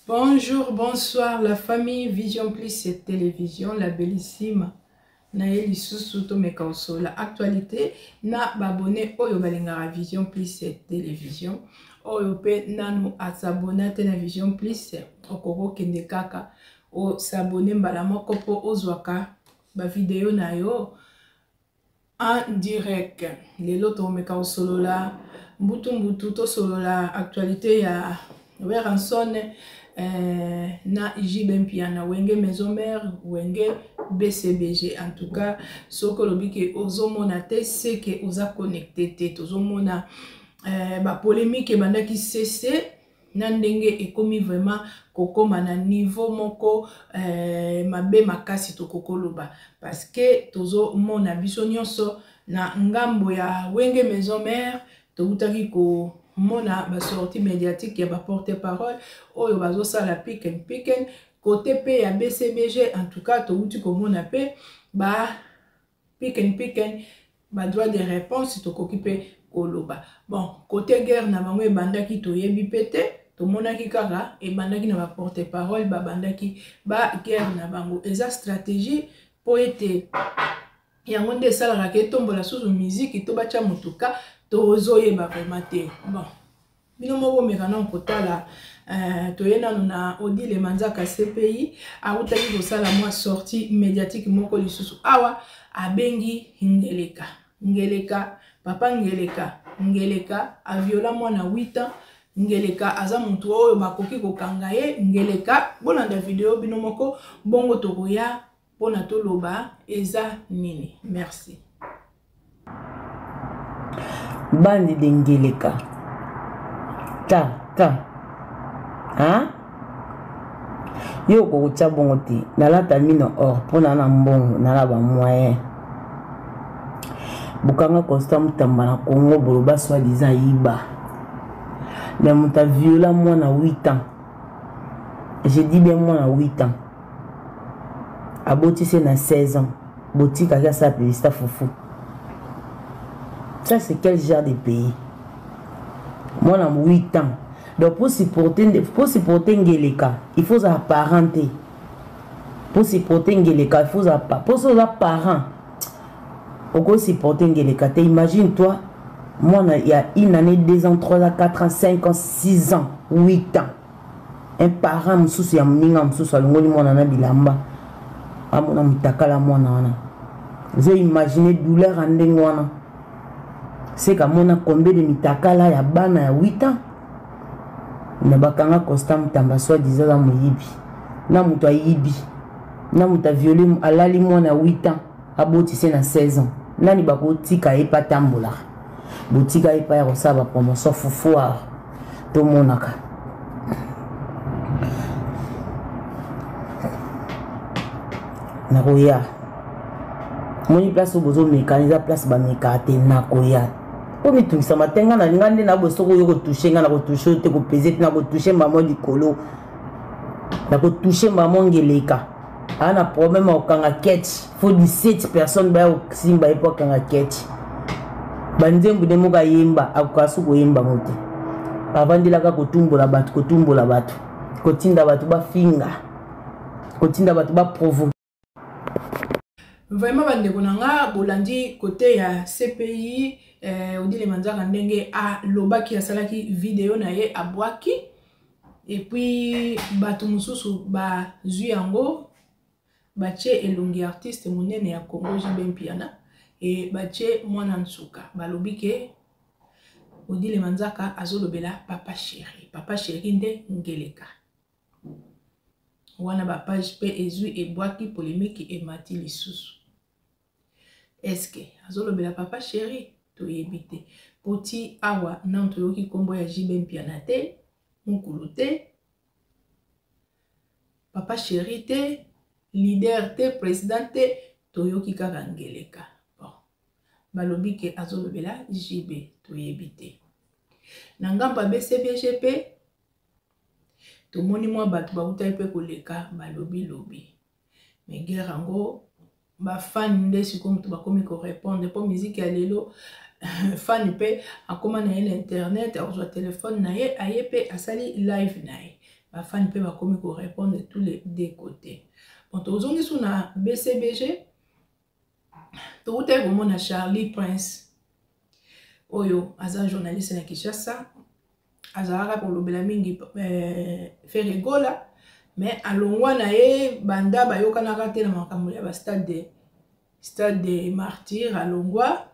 Bonjour, bonsoir la famille Vision Plus et Télévision, la bellissime. Na ye lisusu tomeka kosolola actualité na babone oyo balingaka Vision Plus et Télévision. Oyo pe nanu asabona te na Vision Plus, okoki kokende kaka osabone mbala moko mpo ozwaka ba video na yo en direct. Lelo tomeka kosolola mbutu mbutu, tosolola actualité ya Werrason na JB Mpiana, Wenge Maison Mère, Wenge BCBG. En tout cas, soki olobi ke ozomona te, c'est que oza connecté te. Tozomona ba polémique ebandaki cc na ndenge ekomi vraiment kokoma na niveau moko mabe makasi tokokoloba, parce que tozomona biso nyonso na ngambo ya Wenge Maison Mère. Tokutaki komona ba sortie médiatique ya ba porte-parole oyo bazosala piken piken. Côté pe ya BCBG, en tout cas tokuti komona pe ba piken piken, ba droit de réponse tokoki pe koloba. Bon, côté guerre na bango ebandaki toyebi pe te, tomonaki kaka ebandaki na ba porte-parole babandaki ba guerre na bango. Eza stratégie po ete yango nde esalaka ke etombola susu musique to batya motuka, tozoyeba vraiment te. Bon, bino moko bomeka nano kotala. Toye nano na Odile Manzaka CPI, awutaki kosala mwa sortie médiatique moko lisusu awa, abengi Ngeleka. Ngeleka, papa Ngeleka, Ngeleka aviola mwana 8 ans. Ngeleka aza mutu oyo bakoki kokanga ye. Ngeleka, bolanda video bino moko, bongo tokoya mpona toloba eza nini. Merci. Bande de Ngeleka. Ta, ta. Hein? Yo okokotia bongo te. Nalata mino or mpona na mbongo, nala ba moyen. Bokanga Constant Mutamba na Congo boloba soi-disant yiba. Mais moto aviola mwana 8 ans. Je dis bien mwana 8 ans. Abotisi na 16 ans. Botikaki asala publicité fufu. Ça c'est quel genre de pays? Mwana 8 ans. Donc pour supporter Ngeleka, il faut ozala parent te. Pour supporter Ngeleka, il faut ozala pour ozala parent. Oko supporter Ngeleka te. Imagine toi, mwana il y a une année, 2 ans, 3 ans, 4 ans, 5 ans, 6 ans, 8 ans. Un parent mosusu ya moninga mosusu alongoli mwana na bilamba, amona mutakala mwana wana. Ozo imaginer douleur ya ndenge wana. C'est kamona combien de mitakala ya bana ya 8 ans. Na bakanga Constant Mutamba soi-disant aza moyibi. Na moto ayibi, na moto aviole, alali mwana ya 8 ans, abotise na 16 ans. Nani bakotika ye pa tambolaka? Botika ye pa ya kosala ba promotion fufuar tomonaka. Nakoya moni place oyo bozomeka eza place bamekaka te. Nakoya mpo mitungisama te. Nga na nga nde na boye, soki oyo kotouche nga, na kotouche oyo te, kopese te, na kotouche mbamo likolo, na kotouche mbamo. Ngeleka aa na problème ya kokanga ketch, faut 17 personnes baya kosimba ye mpo akanga ketch. Banzembo nde moko ayemba, akoka su koyemba ngo te. Avandelaka kotumbola bato, kotumbola bato, kotinda bato bafinga, kotinda bato baprovoke. Vraiment bandeko na nga, bolandi kote ya CPI Odile Manzaka ndenge alobaki, asalaki video na ye, abwaki, et puis bato mosusu bazwi yango, batie elongi ya artiste monene ya Congo JB Mpiana e batie mwana nsuka. Balobi ke Odile Manzaka azolobela papa chéri, papa chéri nde Ngeleka wana. Bapage mpe ezwi, ebwaki, polémique emati lisusu. Eske azolobela papa chéri? Toyebi te. Poti awa nanu toyoki nkombo ya JB Mpiana te, mokulu te, papa chéri te, leader te, président te, toyoki kaka Ngeleka. Bon, balobi ke azolobela JB, toyebi te. Na ngambo ya BCBG mpe tomoni mwa bato bautaki mpe koleka, balobi lobi, mais guerre yango bafani nde sikoyo moto bakomi korépondre, mpo miziki ya lelo, fan mpe akóma na ye na internet, akozwa telefone na ye, aye mpe asali live na ye. Bafani mpe bakomi korépondre tous les deux côtés. Bon, tozongi su na BCBG. Towutaki komona Charlie Prince, oyo aza journaliste na Kinshasa, azalaka kolobela mingi Ferre Gola, mais alongwa na ye banda bayokanaka te na makambo ya bastade, Stade de Martyr. Alongwa,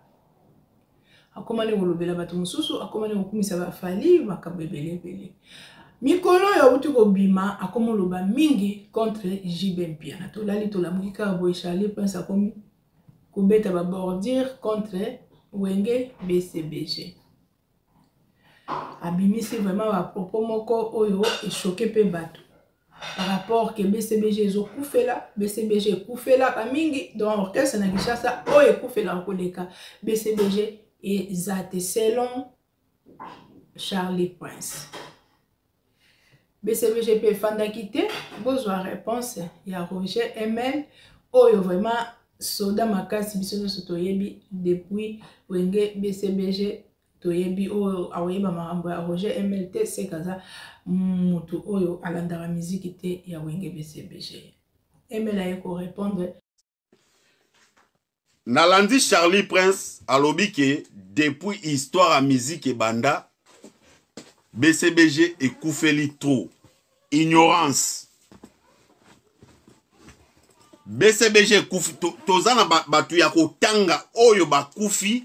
akomani kolobela bato mosusu, akomani kokumisa baFally, makambo ebele ebele. Mikolo oyo awuti kobima, akomi oloba mingi contre JB Mpiana. Tolali, tolamuki kaka boye, Charlie Prince akomi kobeta babordure contre Wenge BCBG. Abimisi vraiment bapropos moko oyo echoquer mpe bato par rapport ke BCBG ezokufela. BCBG ekufelaka mingi, donc orchestre na Kinshasa oyo ekufelaka koleka BCBG eza te, selon Charlie Prince. BCBG mpe efandaki te. Bozwa réponse ya Roger ML, oyo vraiment soda makasi, biso nyonso toyebi depuis Wenge BCBG. Toyebi oyo akoyeba makambo ya Roger ML te, seke aza motu oyo alandaka miziki te ya Wenge BCBG. ML aye korépondre. Nalandi Charlie Prince alobi ke depuis histoire ya musique ebanda, BCBG ekufeli trop. Ignorance. BCBG ekufi, toza na bato ya kotanga oyo bakufi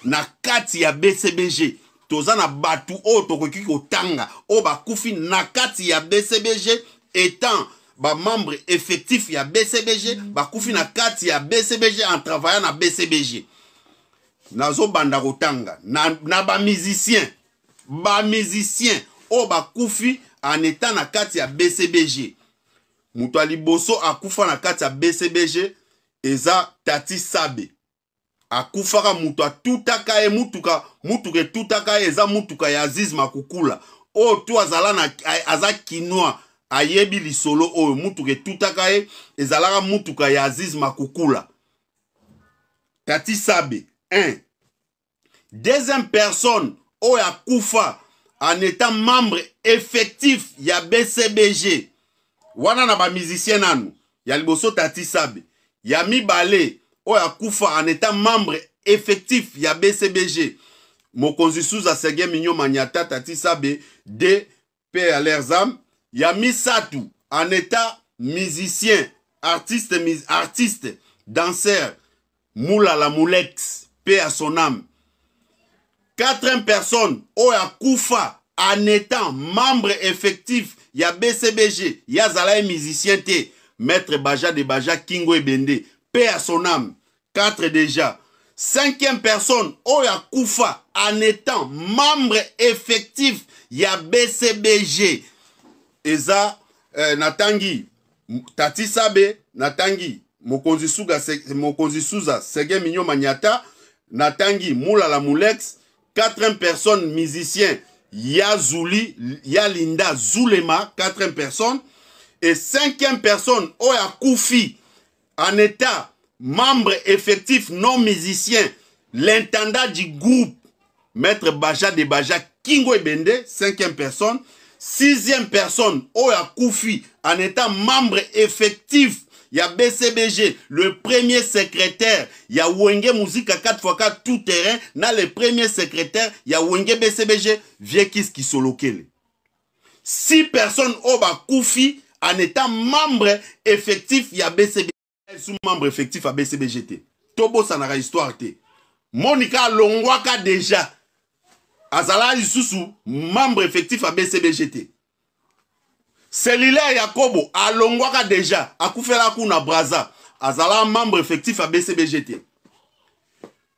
na kati ya BCBG. Toza na bato oyo tokoki kotanga oyo bakufi na kati ya BCBG, étant bamembre effectif ya BCBG, bakufi na kati ya BCBG en travaillant na BCBG. Nazobanda kotanga na bamusicien, bamusicien oyo bakufi en étant na kati ya BCBG. Moto ya liboso akufa na kati ya BCBG eza Tati Sabe. Akufaka, moto atutaka ye mutuka, mutuka etutaka ye, eza mutuka ya Aziz Makukula. Oyo tu azala na, aza Kinois, ayebi lisolo oyo. Mutuka etutaka ye ezalaka mutuka ya Aziz Makukula. Tati Sabe 1. Deuxième personne oyo akufa en étant membre effectif ya BCBG, wana na bamusicien nanu, ya liboso Tati Sabe. Ya mibale oyo akufa en étant membre effectif ya BCBG, mokonzi Suza Sege Minyo Manyata. Tati Sabe de, paix à leurs âmes. Ya misato, en état musicien, artiste, artiste danseur, Moulala Moulex, paix à son âme. Quatrième personne oyo akufa en étant membre effectif ya BCBG, ye azala ye musicien te, maître Baja de Baja Kingo Ebende, paix à son âme. Quatre déjà. Cinquième personne oyo akufa en étant membre effectif ya BCBG eza natangi Tati Sabe, natangi mokonzi Suga, mokonzi Suza Sege Minyo Manyata, natangi Mulala Mulex. Quatrième personne, musicien, ya Zuli ya Linda Zulema, quatrième personne. Et cinquième personne oyo akufi en état membre effectif non musicien, l'intendant du groupe, maître Baja de Baja Kingo Ebende, cinquième personne. Sixième personne oyo akufi en étant membre effectif ya BCBG, le premier secrétaire ya Wenge Musica 4x4 tout terrain na le premier secrétaire ya Wenge BCBG, Viekis Kisolokele. Six personnes oyo bakufi en étant membre effectif ya BCBG. Sous membre effectif ya BCBG te, tobosanaka histoire te. Monika alongwaka déjà, azala lisusu membre effectif ya BCBG te. Cellulaire Yakobo alongwaka déjà, akufela kuna Braza, azala membre effectif ya BCBG te.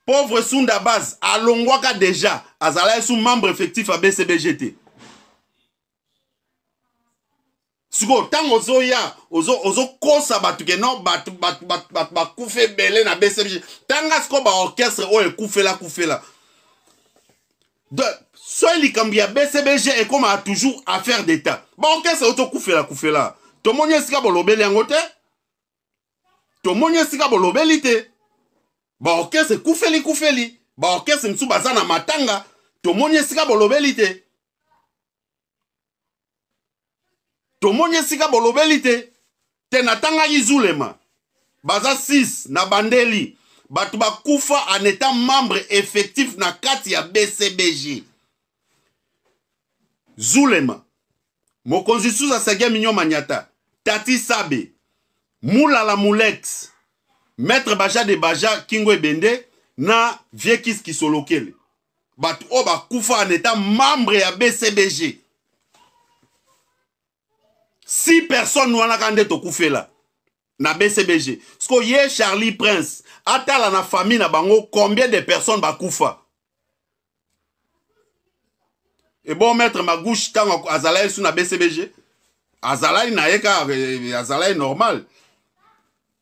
Pauvre Sunda Base alongwaka déjà, azala lisusu membre effectif ya BCBG te. Sikoyo ntango ozoya, ozokosa bato ke non, bato bakufa ebele na BCBG, ntanga sikoyo baorchestre oyo ekufela kufela. Soki likambo ya BCBG ekomaka toujours affaire d'état, baorchestre oyo tokufela kufela, tomoni esika bolobeli yango te, tomoni esika bolobeli te. Baorchestre ekufeli kufeli, baorchestre mosusu baza na matanga, tomoni esika bolobeli te. Tomoni esika bolobeli te. Te natangaki Zulema. Baza 6 na bandeli. Bato bakufa en étant membre effectif na kati ya BCBG. Zulema. Mokonzi Suza Seguin Mignon Manyata. Tati Sabe. Mulala Mulex. Maître Baja de Baja Kingo Ebende na Vieux Kis Kisolokele. Bato oyo bakufa en étant membre ya BCBG. 6 personnes wana kaka nde tokufela na BCBG. Siko ye Charlie Prince atala na famille na bango combien de personnes bakufa. Et bon maître Magouche ntango azalaki su na BCBG azalaki na ye kaka eh, azalaki normal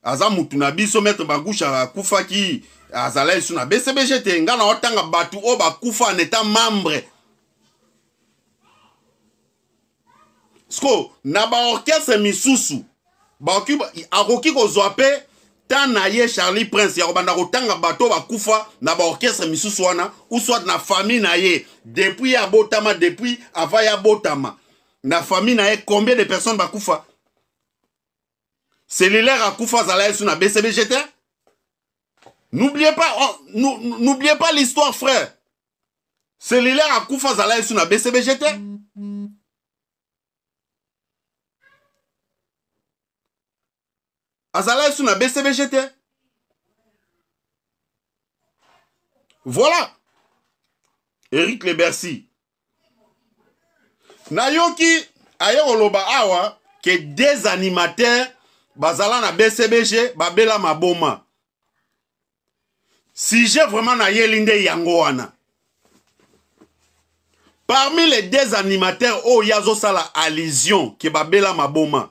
aza mutu na biso maître Magouche akufaki azalaki su na BCBG te. Nga na otanga bato oyo bakufa en état membre. Siko na baorchestre misusu akoki kozwa mpe temps na ye Charlie Prince ya kobanda kotanga bato bakufa na baorchestre misusu wana, ou soit na famille na ye depuis ye abotama, depuis avant ye abotama na famille na ye combien de personnes bakufa. Cellulaire akufa azala ye su na BCBG te. N'oubliez pas, oh, n'oubliez pas l'histoire frère. Cellulaire akufa azala ye su na BCBG te. Azala ye su na BCBG te. Voilà. Eric Lebercy. Nayoki aye koloba awa que des animateurs bazala na BCBG babela maboma. Sujet vraiment nayeli nde yango wana. Parmi les deux animateurs oyo ye azosala allusion ke babela maboma,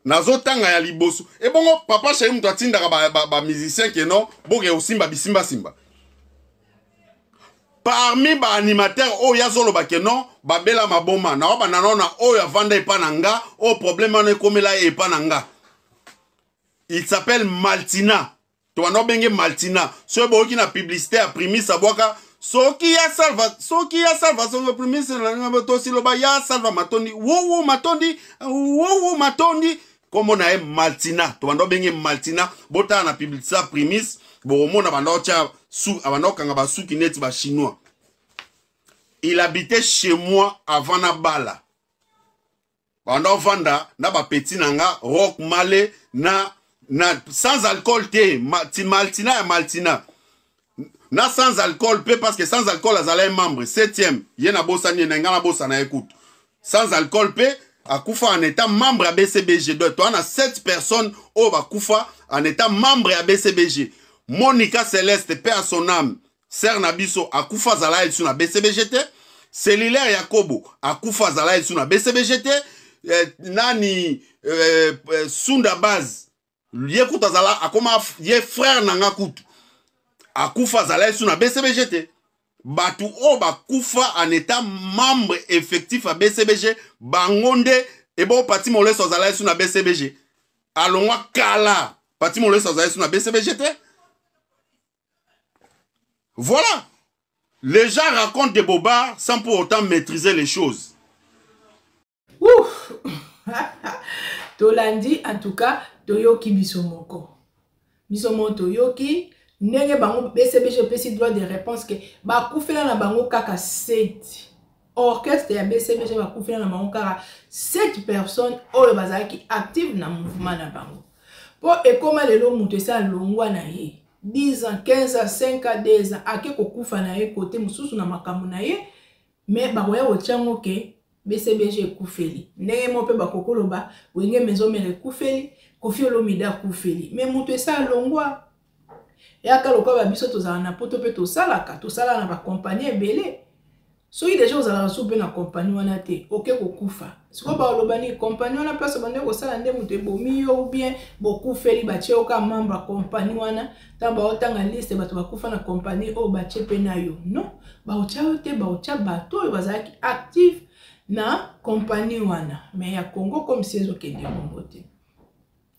nazotanga ya liboso ebongo papa chéri moto atindaka ba musicien ke non boke osimba bisimba simba. Parmi ba animateur oyo ye azoloba ke non babela maboma, na wabanda nao na oyo avanda epa na nga, oyo problème wana ekomela ye epa na nga. Il s'appelle Maltina. Tobanda obenge Maltina. Soki boyoki na publicité ya Primis abwaka soki ya salva, soki ya salva songo Primis na tosiloba ya salva matondi wowo matondi wowo matondi. Kombo na ye Maltina. Tobanda obenge Maltina. Botala na publicité ya Primis bokomona banda otya su, abanda okanga basuki neti ba chinois. Il habitait chez moi avant na bala. Banda ovanda na ba petit na nga Rock Male na sans alcool te, Maltina ya Maltina na sans alcool pe, parce que sans alcool azala un membre 7e ye na bosani na nga na bosana ye kutu. Sans alcool pe akufa en état membre ya BCBG. Donc toi na 7 personnes oyo bakufa en état membre ya BCBG. Monica Celeste paix à son âme, sœur na biso akufa azala ye na BCBG te. Cellulaire Yakobo akufa azala ye na BCBG te. Nani Sunda Base ye kutu azala akoma ye frère na nga kutu akufa azala ye na BCBG te. Bato oyo bakufa en état membre effectif ya BCBG bango nde ebo Pati Moleso azala ye na BCBG alongwa kala. Pati Moleso azala ye na BCBG te. Voilà. Les gens racontent des bobards sans pour autant maîtriser les choses. Ouf. Tolandi, en tout cas, toyoki biso moko. Biso moko toyoki ndenge bango BCBG epesi droit de réponse ke bakufela na bango kaka 7. Orchestre ya BCBG bakufela na bango kaka 7 personnes oyo bazalaki active na mouvement na bango. Po ekoma lelo moto esa longwa na ye 10 ans, 15 ans, 5 ans, 2 ans ake kokufa na ye kote mosusu na makambo na ye, mais bakoya kotia yango ke BCBG ekufeli. Ndenge moko mpe bakokoloba Wenge Maison Mère ekufeli, Koffi Olomide akufeli, mais moto esa longwa. Yaka lokola ba biso tozala na poto mpe tosalaka, tosala na ba compagnie ebele. Soki deja ozalaka su mpe na compagnie wana te, oke kokufa. Sikoyo baloba nini? Compagnie wana place obandaki kosala nde moto ebomi yo ou bien bokufeli, batie yo kaka membre ya compagnie wana. Ntango baotanga liste bato bakufa na compagnie oyo batie mpe na yo. Non, baotia yo te, baotia bato oyo bazalaki active na compagnie wana. Mais ya Congo comme si ezokende bongo te.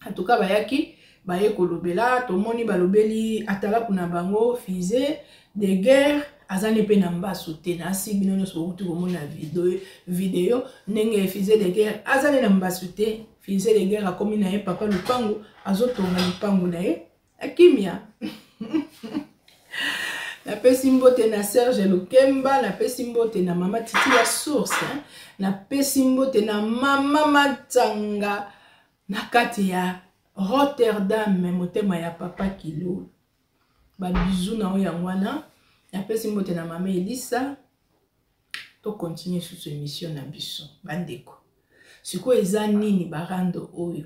En tout cas bayaki baye kolobela, tomoni balobeli atalaku na bango fusée de guerre. Aza ne mpe na mbasu te. Nasi bino nyonso bokuti komona video, video ndenge Fise de Guerre aza ne na mbasu te. Fise de Guerre akomi na ye papa lupangu, azotonga lupangu na ye akimia. Napesi mbote na Serge Lukemba, napesi mbote na mama Titi la Source, hein? Napesi mbote na mama Matanga na kati ya Rotterdam, motema ya papa Kilolo. Ba bisous na oyo yango wana. Napesi mbote na mama Elisa. To continuer susu émission na biso bandeko. Sikoyo eza nini barando oyo?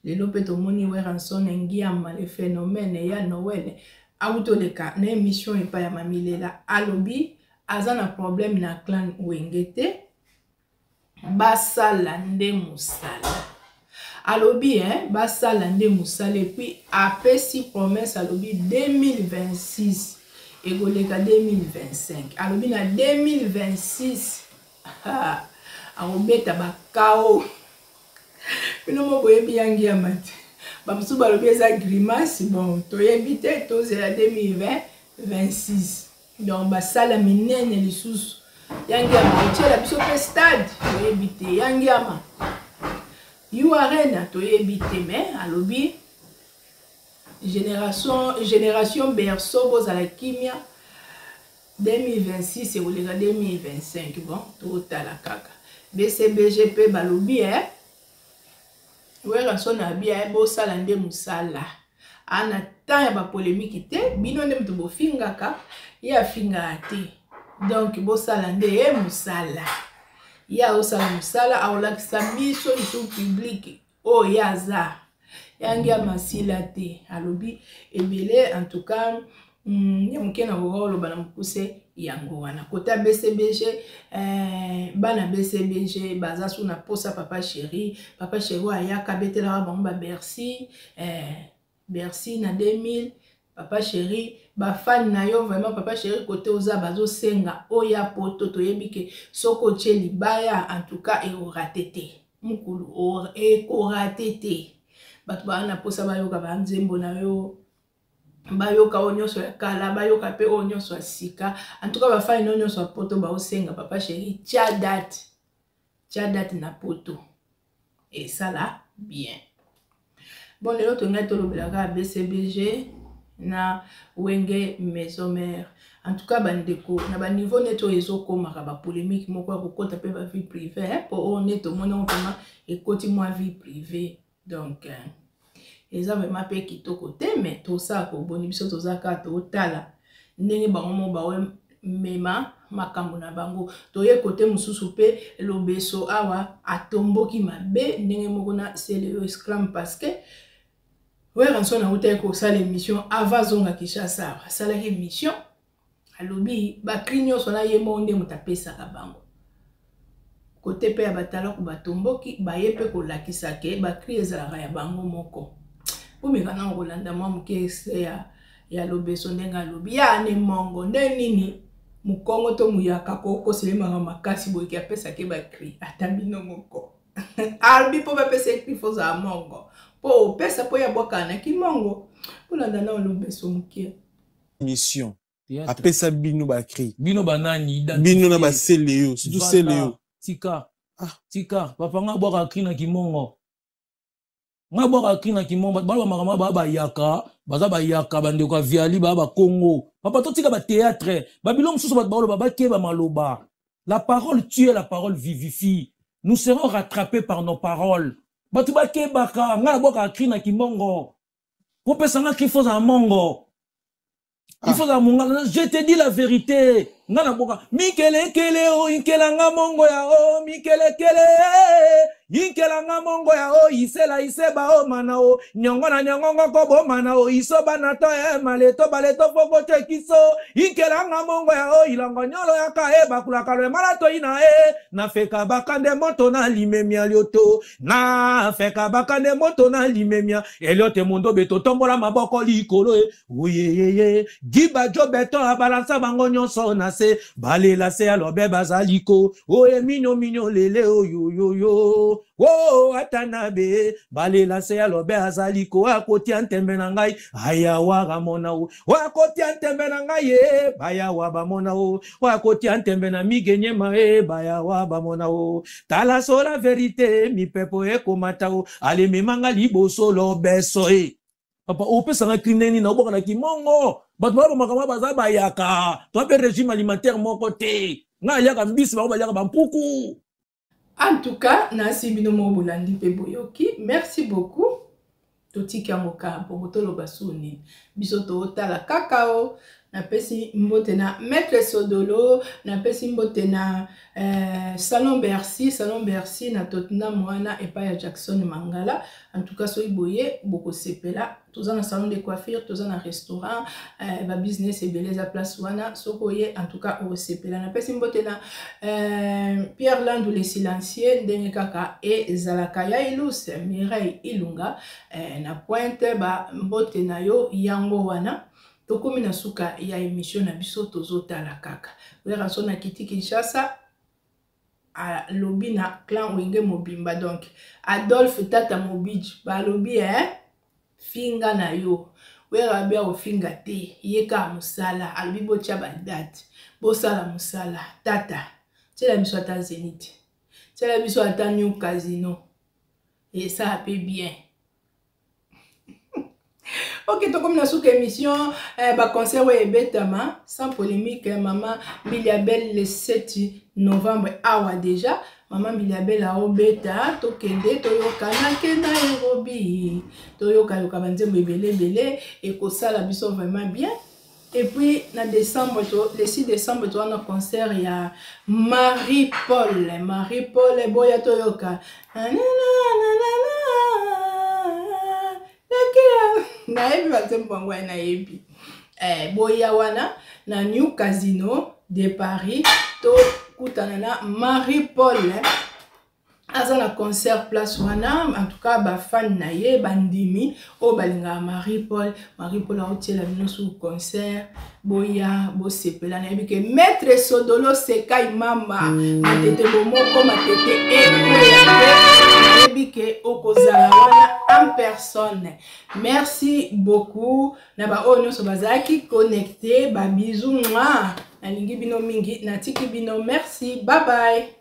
Lelo mpe tomoni Werrason Ngiama le phénomène ya Noël awuti oleka na émission epai ya Mamilela, alobi aza na problème na clan Wenge te, basala nde mosala. Alobi hein, basala nde mosala, et puis apesi promesse, alobi 2026 ekoleka 2025. Alobi na 2026 akobeta bakao. Bino mo boyebi yangi ya mate, bamosusu balobi eza grimace. Bon, toyebi te, tozela 2026. Donc basala minene lisusu. Yangi yama otiela biso mpe stade, toyebi te. Yangi yama U Arena, toyebi te. Mais alobi génération, génération berceau, bozala kimia, 2026 ekoleka 2025. Bon, totala kaka. BCBG mpe balobi eh, Werrason abi eh, bosala nde mosala, ana temps ya bapolémique te. Bino nde moto bofingaka ye, afingaka te. Donc bosala nde ye mosala, ye aosala mosala, aolakisa biso lisusu public oyo ye aza yangi ya masila te. Alobi ebele en tout cas. Ya moke na koka koloba na mokuse yango wana. Kota BCBG, bana BCBG baza su na posa papa chéri. Papa chéri oyo ayaka abetelaka bango babercy, Bercy na 2000. Papa chéri, bafani na yo vraiment, papa chéri, kote oza bazosenga oya poto. Toyebi ke soki otie libaya, en tout cas ekorater te, mokulu ekorater te. Bato baa na mposa bayoka banzembo na yo, bayoka oyo nyonso ya kala, bayoka mpe oyo nyonso ya sika. En tout cas bafani no nyonso ya poto baosenga papa chéri, tia date, tia date na poto, esala bien. Bon, lelo tongai tolobelaka BCBG na Wenge Maison Mère. En tout cas bandeko, na baniveau neti oyo ezokomaka bapolémique moko ya kokota mpe bavie privée, mpo oyo nde tomoni yango vraiment ekoti mwa vie privée. Donc eza vraiment mpe kitoko te, mais tosala koboni biso toza kaka totala ndenge bango mo baomema makambo na bango. Toye kote mosusu mpe Lobeso awa atomboki mabe ndenge moko na Celeo Scram, parce que Werrason autaki kosala émission avant azonga Kinshasa. Asalaki émission, alobi bacri nyonso na ye moko nde moto apesaka bango. Kote mpe ya batalaku batomboki, baye mpe kolakisa ke bacri ezalaka ya bango moko. Bomeka nango kolanda mwa moke se ya Lobeso ndenge alobi ya ne mongo nde nini mokongo to moyaka kokoselemaka makasi boyeke apesaki bacri. Ata bino moko alobi mpo bapesa cri fo ozala mongo, mpo opesa mpo ya bwakana na kimongo. Kolanda na Lobeso moke. Mission apesa bino bacri. Bino banani? Bino na basele yo, surtout sele yo. Tika, ah. Tika papa, nga abwaka cri na kimongo, nga abwaka cri na kimongo. Bato baloba makambo baa bayaka, baza bayaka, bandeko ya viali baa bakongo. Papa, totika bathéâtre, babilo mosusu. Bato baoloba, bakeba maloba. La parole tue, la parole vivifie. Nous serons rattrapés par nos paroles. Bato bakebaka. Nga nabwaka cri na kimongo. Kopesa nga cri, fozala mongo, il faut ozala mongala. Je te dis la vérité, nga naboka mikelekele o inkelanga mongo ya o mikelekele inkelanga mongo ya o isela iseba o mana o nyongo na nyongo ngoko bomana o isoba na to e maleto baleto foko tekiso inkelanga mongo ya o ilongo nyolo yaka e bakulaka lo emala to ina e nafeka bakande moto na limemia lioto nafeka bakande moto na limemia eliote mondo beto tombola maboko likolo e oyeyeye gibajo beton abalansa bango nyonso na se balela se alobe bazali ko oye minyo minyo lele oyoyoyo o atanabe balela se alobe azali ko akotia ntembe na ngai ayawa ramona o akotia ntembe na ngai ye bayawa bamona o akotia ntembe na migenyema e bayawa bamona o tala sola verite mipepo ekomata o alememanga liboso lobeso e papa opesanga kri ndenge nini naobwaka na kimongo bato baa bamakambo baza bayaka toa mpe régime alimentaire moko te ngai aliaka mbisi bango baliaka bampuku. En tout cas, nasi bino moko bolandi mpe boyoki. Merci beaucoup. Totiki yango kaka bongo, toloba su nini? Biso totala kaka o. Napesi mbote na Maître Sodolo, napesi mbote na Salon Bercy, Salon Bercy na Tottenham wana epai ya Jackson Mangala. En tout cas, soki boye bokosepela. Toza na salon de coiffure, toza na restaurant, ba business ebele eza place wana. Soki oye, en tout cas okosepela. Napesi mbote na Pierre Landu le silencieux, ndenge kaka ezalaka ya Ilus Mireille Ilunga, na pointe ba mbote na yo yango wana. Tokomi na suka ya émission na biso, tozotala kaka Werrason na kiti Kinshasa alobi na clan Wenge mobimba. Donc Adolphe Tata Mobiji balobi finga na yo Wera abi akofinga te, ye kaka mosala. Alobi botia ba date, bosala mosala. Tata tiela biso ata Zenith, tiela biso ata New Casino, esala pe bien. Ok, tokomi na suka émission, ba concert oyo ebetama sans polémique. Mama Mbilia Bel le 7 novembre awa déjà Mama Mbilia Bel aobeta, tokende toyokana ke Nairobi, toyokayoka banzembo ebele ebele, ekosala biso vraiment bien. Et puis na décembre, le 6 décembre toza na concert ya Marie Paul. Marie Paul boya toyoka nayebi banzembo bango ya nayebi, boya wana na New Casino de Paris, tokutana na Marie Paul aza na concert place wana. En tout cas bafan na ye bandimi oyo balingaka Marie Paul, Marie Paul aotiela bino su concert, boya bosepela. Nayebi ke Maître Sodolo Sekai mama matete bomoko matete ekweya te, nayebi ke okozala wana en personne. Merci beaucoup na baoyo nyonso bazalaki connecté, ba bisous mwa, nalingi bino mingi, natiki bino. Merci, bye bye.